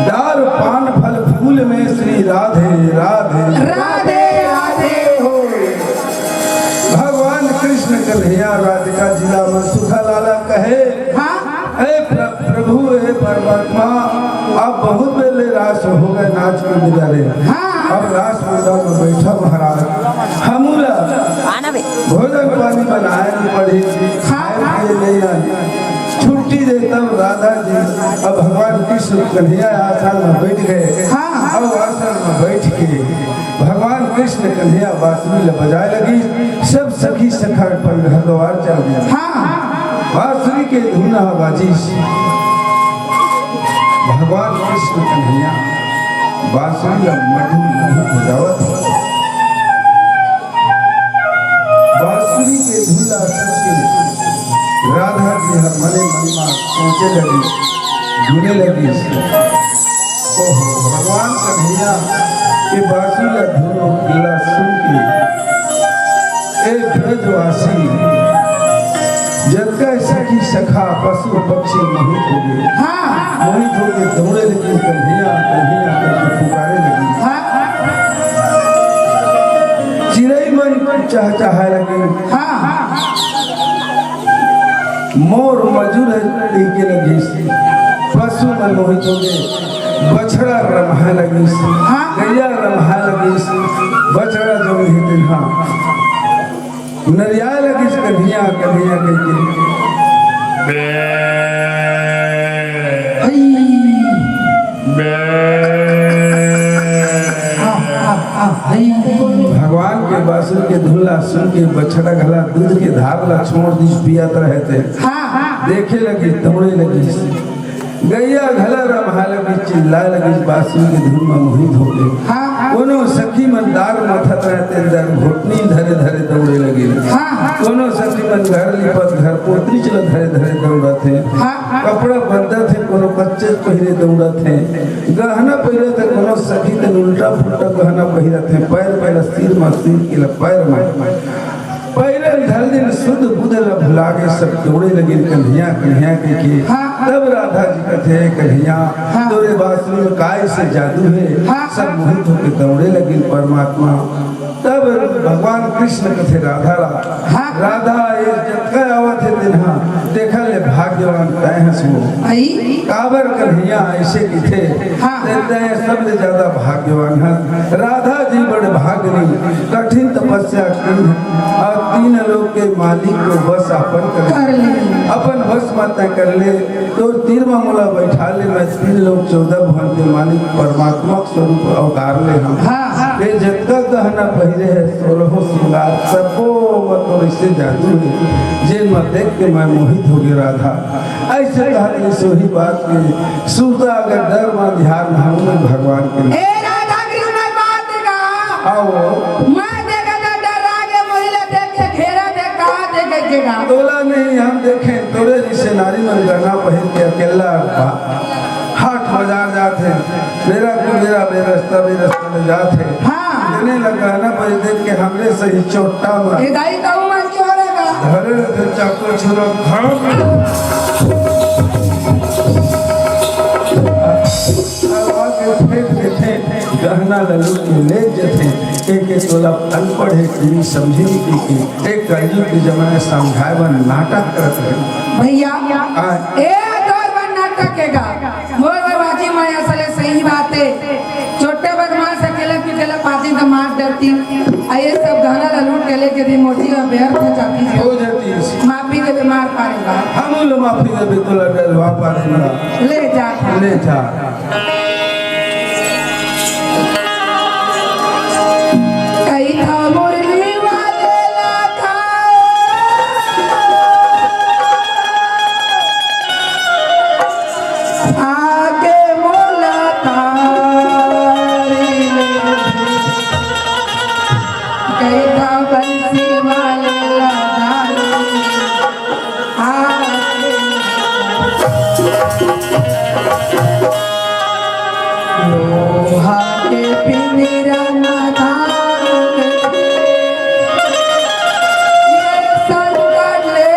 डार पान फल फूल में श्री राधे राधे। राधे राधे हो। भगवान कृष्ण कन्हैया राधिका जी ला मन सुखा लाला कहे। हाँ। हे प्र-, प्रभु, हे परमात्मा, आप बहुत बेले रास हो गए नाच के बिगाड़े। हाँ। अब रास मंडल में बैठा महाराज, हमू ला आना बे। भोजन पानी बनाए नहीं पड़ी, खाए पिए नहीं आए। छुट्टी दे तब राधा जी अब भगवान कृष्ण कन्हैया आसन में बैठ गए। हाँ। अब आसन में बैठ के भगवान कृष्ण कन्हैया बांसुरी ला बजाए लगी। सब सखी सखा अपन घर द्वार चल दिया। हाँ। बांसुरी के धुन ह बाजिस। भगवान कृष्ण कन्हैया बांसुरी ला मधुर मधुर बजावत हे। बांसुरी के धुन ला सुन के राधा जी ह मने मन मा सोचे लगी, गुने लगी। ओहो, भगवान कन्हैया के बांसुरी ला धुन ला सुन के ए ब्रजवासी जतका सखी सखा पशु पक्षी मोहित हो गए। हाँ। मोहित हो गए, दौड़े लगी, "कन्हैया, कन्हैया" करके पुकारे लगी। हाँ। चिड़ई मन चहचहाए लगी। हाँ। मोर मजूर है, कहिके लगिस। पशु मन मोहित हो गए, बछड़ा रमहाए लगिस, हाँ। गैया रमहाए लगिस, बछड़ा जो हे तेन हा नरियाए लगिस, "कन्हैया, कन्हैया" कहिके। बे। हई। बे। आ, आ, आ, हई। भगवान के बांसुरी के धुन ला सुन के बछड़ा घला दूध के धार ला छोड़ दिस, पियत रहे थे। हाँ, हाँ। देखे लगिस, दौड़े लगिस। गैया घला रमहाए लगिस, चिल्लाए लगिस, बांसुरी के धुन म मोहित हो गए। हाँ, हाँ। कोनो सखी मन दार मथत रहे तेन दार घोटनी धरे धरे दौड़े लगिन। हाँ, हाँ। कोनो सखी मन घर लिपत घर पोतनी चला धरे धरे दौड़त हे। हाँ, हाँ। कपड़ा बदलत हे, कोनो कच्चे पहिरे दौड़त हे। गहना पहिरत हे, कोनो सखी तेन उल्टा पुल्टा गहना पहिरत हे। पैर पहिरा सिर म, सिर के ला पैर म। पहिरन धर दिन सुध बुध ल भुला गे, सब दौड़े लगिन कन्हैया, कन्हैया कहिके। हाँ। तब राधा जी कथे, "कन्हैया, हाँ। तोरे बांसुरी म काय से जादू हे?" हाँ। सब मोहित होके दौड़े लगिन परमात्मा। तब भगवान कृष्ण कथे राधा ला, हाँ। "राधा, ये जतका आवत हे तेन हा, तेखर ले भाग्यवान तैं हस वो।" आई। काबर कन्हैया अइसे कथे, हाँ। "ते, तैं सबले ज्यादा भाग्यवान हस।" राधा जी बड़ भागनी, कठिन तपस्या करिन अउ तीन लोक के मालिक को बस अपन कर ले। कर ले। अपन बस म तैं कर ले, तोर तीर म मोला बैठा ले, मैं तीन लोक चौदह भुवन के मालिक परमात्मा के स्वरूप अवतार ले हंव। हाँ, हाँ। ये जतका गहना पहिरे हे, सोलहो श्रृंगार, सबो म तोर अइसे जादू हे, जेन म देख के मैं मोहित हो गे राधा। अइसे कहत रहिस, ओही बात के सुरता अगर डर म ध्यान हवय भगवान के। ए राधा कृष्ण बात का। आओ। मैं देखा था डर आगे मोहिला देख के घेरा देख कहा देखे के गा। तोला नहीं हम देखे, तोरे जइसे नारी मन गहना पहिर के अकेला बा-, हाट बाजार जात हे, मेरा को मेरा बेरस्ता बेरस्ता ले जात हे। हाँ। देने लगा ना पर देख के हमरे सही चोट्टा में। ए दाई कहूँ मैं क्यों रहेगा? धरे रहते चाकू छुरा खड़क। आवाज में फेंक देते, गहना ललू के ले जथे, एक एक तोला अनपढ़ है, कुड़ी समझे नहीं की, एक कलयुग के जमाने समझाए बर नाटक करत रहे। भैया, हाँ। ए तोर बर नाटक के गा, मोर बर बाजी माया सले सही बात है। आ ये सब गहना ला लूट के लेके दी मोटी और व्यर्थ जाती है। हो जाती है। माफी दे दे मार पारेगा। हम लोग माफी दे दे तो लड़वा पारेगा। ले जा। ले जा। कई था मुरली वाले लाखा। आके मोला तारी ले। कई था बंसी वाले लाखा। आके लोहा के पिंजरा में धान के ये संकट ले।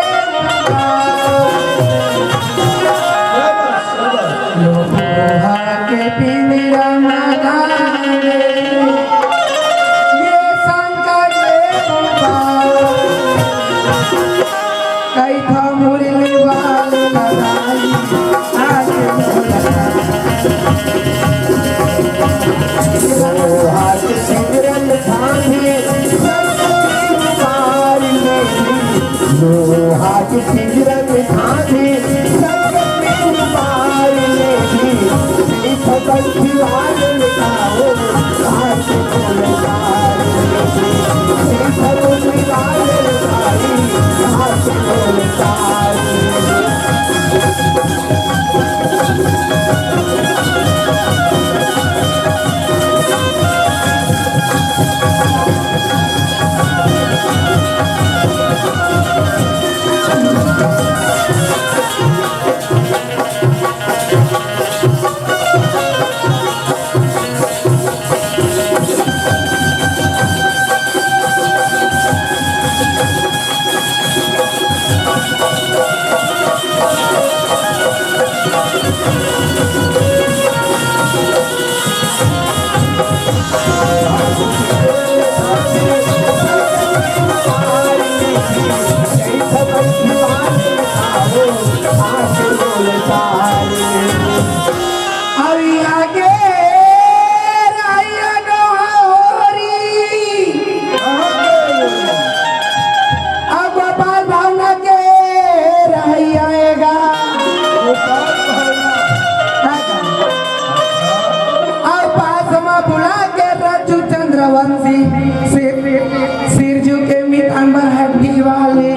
लोहा के पिंजरा में धान के ये संकट ले। कई था मुरली वाले लगाई, आज लोहा के सिमरन थामे, संकट में उबार ले। लोहा के सिमरन थामे, संकट में उबार ले। अउ आगे राहिया डोहरी। अउ गोपाल भावना के राहिया एगा। अउ पास म बुला के रजू चंद्रवंशी सिर, सिरजू के मितान बर हड्डी वाले।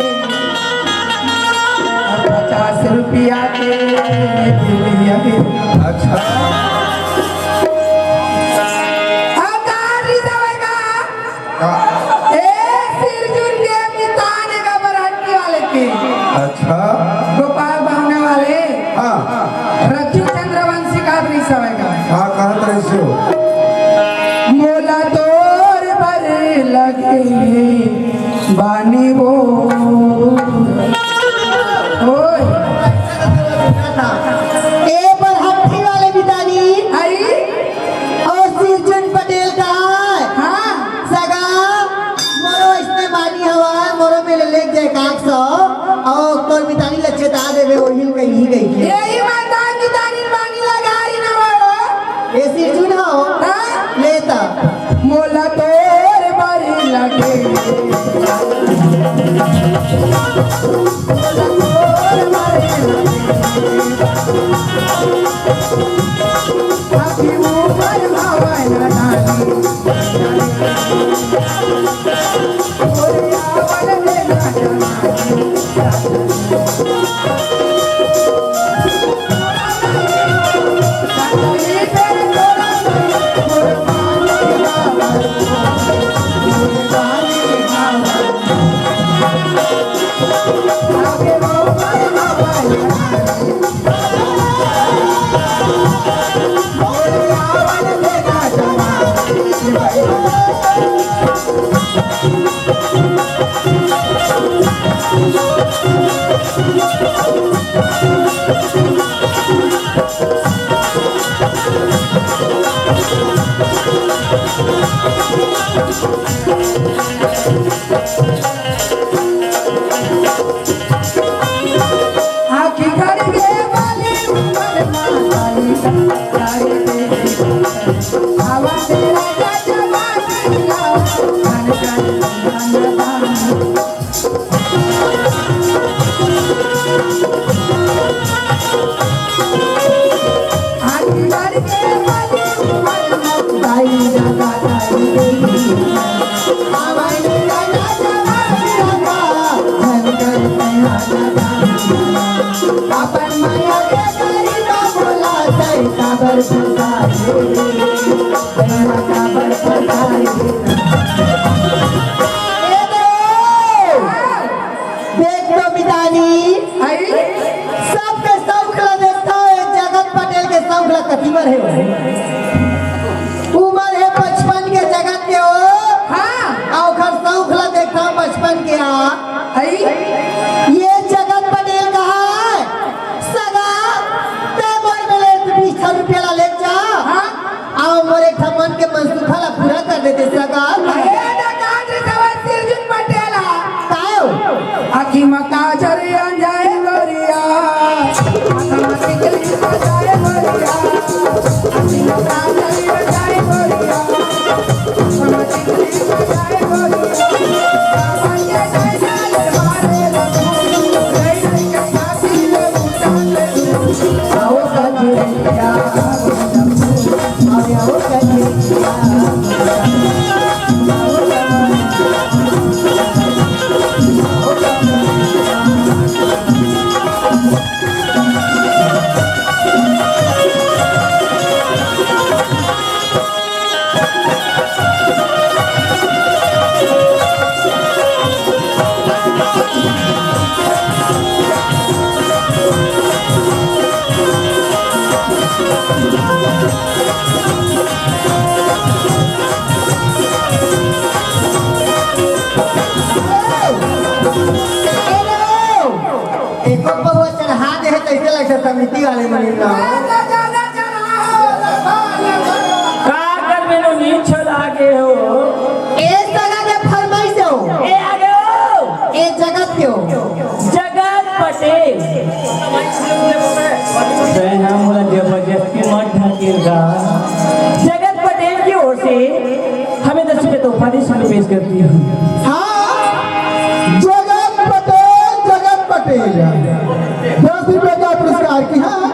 पचास रुपया के बिलिया। अच्छा। अउ का रिजवे का? का? ए, सिरजुन के मितान का बराती वाले के। अच्छा। गोपाल बावना वाले। हाँ। रज्जू चंद्रवंशी का रिजवे का। हाँ, कहत रहिस हो। मोला तोर बर लगे बानी वो। ओए। ए पर हट्ठी वाले मितानी। आई। अउ सिरजुन पटेल का है। हाँ। सगा, मोरो इसने बानी हवा, मोरो में ले लेके जाए काक सो, अउ तोर मितानी लच्छे ता देवे, वही कहीं गई। यही माता मितानी बानी लगा रही ना वो। ए सिरजुन हो। हाँ। लेता। मोला तोर बारी लगे। मोला तोर बारी लगे। अभी ऊपर हवा ना डाली। देख तो मितानी, आई? सबके सौख ला देखता हो, ये जगत पटेल के सौख ला कति बर हे भाई? उमर हे पचपन के जगत के हो। हाँ। अउ ओखर सौख ला देखता हो पचपन के, हाँ। आई? ये जगत पटेल कहा है, सगा, ते मोर मेर ले बीस हजार रुपया ला ले जा। हाँ। अउ मोर एक ठन मन के मनसूबा ला पूरा कर देते सगा। ए डकात सवा सिरजन पटेल हा। कायो? आँखी म काजर अंजाय गोरिया, आँख म टिकली सजाय गोरिया, आँखी म काजर अंजाय गोरिया, आँख म टिकली सजाय गोरिया। एको पौवा चढ़ा दे हे, तइसे लगथे समिति वाले मन ना। का करबे नो, नीच लागे हो। ए सगा के फरमाइश हो। ए आगे हो। ए जगत के हो। जगत पटेल। तैं हा मोला जबरदस्ती मत ढकेल गा। जगत पटेल की ओर से हमें दस रुपये तोहफा दे, पेश करती हूँ। हाँ, जगत पटेल, जगत पटेल, दस रुपये का पुरस्कार की, हाँ,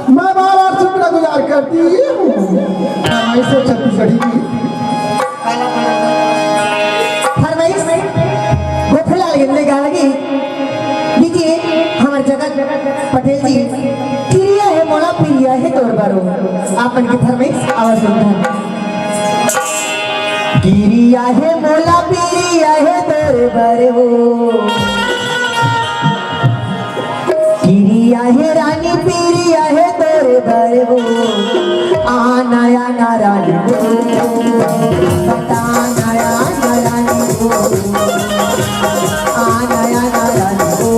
मैं बार बार शुक्रगुजार करती हूँ। हाँ, इसे छत्तीसगढ़ी की फरमाइश गोखूलाल गेंदे गा लगी। देखिए, हमर जगत पटेल जी, किरिया हे मोला पिरिया हे तोर बर ओ। आप मन के फरमाइश आवाज सुनता। किरिया हे मोला पिरिया हे तोर बर ओ। किरिया हे रानी पिरिया हे तोर बर ओ। आना आना रानी ओ। बताना आना रानी ओ। आना आना रानी ओ।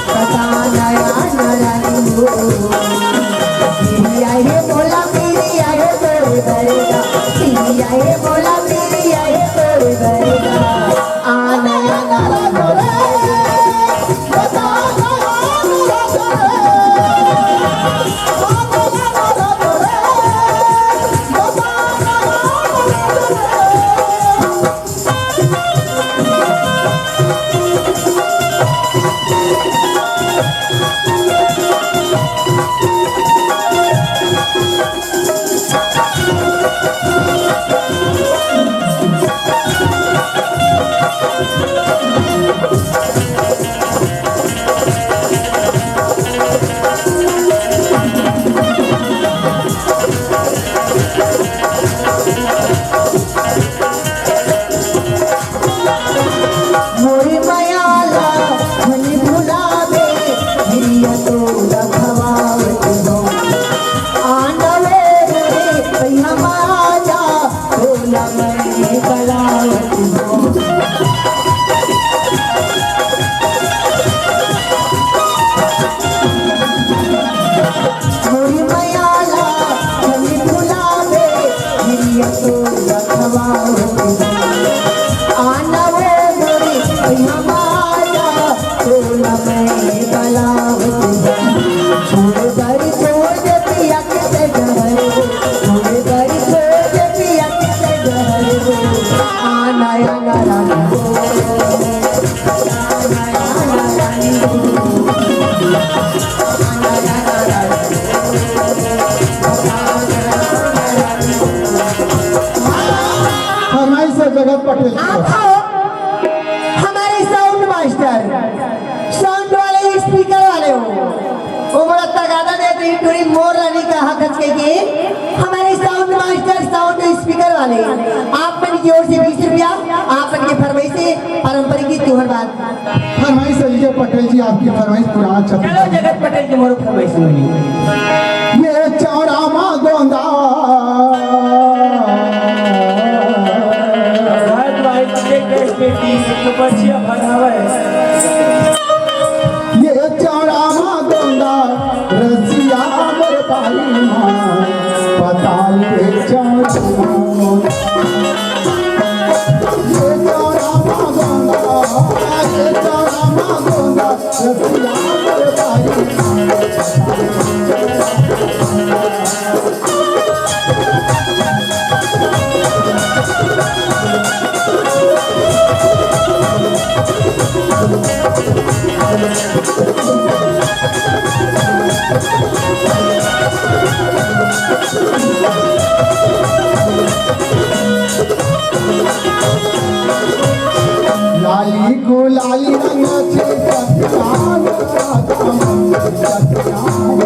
बताना आना रानी ओ। पिरिया हे मोला पिरिया हे तोर बर ओ। पिरिया हे मोला पिरिया हे तोर बर ओ। पटेल जी। आप हो हमारे साउंड मास्टर, साउंड वाले, स्पीकर वाले हो। वो मोला तगादा देत रही टूरी मोर रानी का हक हच के, हमारे साउंड मास्टर, साउंड स्पीकर वाले, आप मन की ओर से बीस रुपया, आप मन के फरमाइश से पारंपरिक गीत तुहर बात। फरमाइश है, लीजिए पटेल जी, आपकी फरमाइश पुराना छत्तीस। चलो जगत पटेल जी, मोर फरमाइश सुनिए। ये चौड़ा मा गोंदा। भारत भाई के बेटी एक बचिया भगावे। ये चौड़ा मा गोंदा, रसिया मोर बारी मा, पताल के चौड़ा मा गोंदा। ये चौड़ा मा गोंदा, ये चौड़ा मा गोंदा, लाली गुलाली रंगाचे सतनाम राधा सतनाम।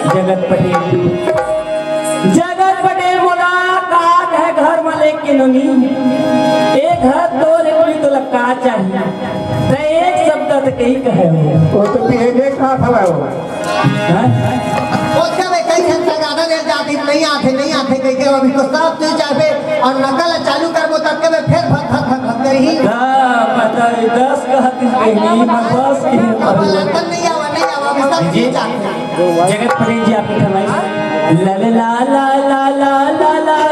जगत पटेल, जगत पटेल मोला का कहे घर में लेके नोनी, एक घर तो रे बोली तोला का चाहिए? त एक शब्द त कही कहे हो। वो तो बिहेवियर खराब हवा हो। हैं? ओतका में कई घंटा ज्यादा देर जाती, "नहीं आथे, नहीं आथे," कह के अभी तो सब चीज चाहबे और नकल चालू करबो, तब के में फिर भक, भक, भक, भक करही। हाँ, पता नहीं, दस कहती बहनी, मैं बस की अब लंदन नहीं आवा, नहीं आवा, अभी सब जी। चीज चाहते। जगत पटेल जी, आपकी फरमाइश। ला ला ला ला ला ला ला।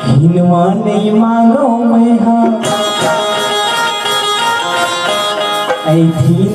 हिनवा नहीं मांगो मैं हा, ऐ धीन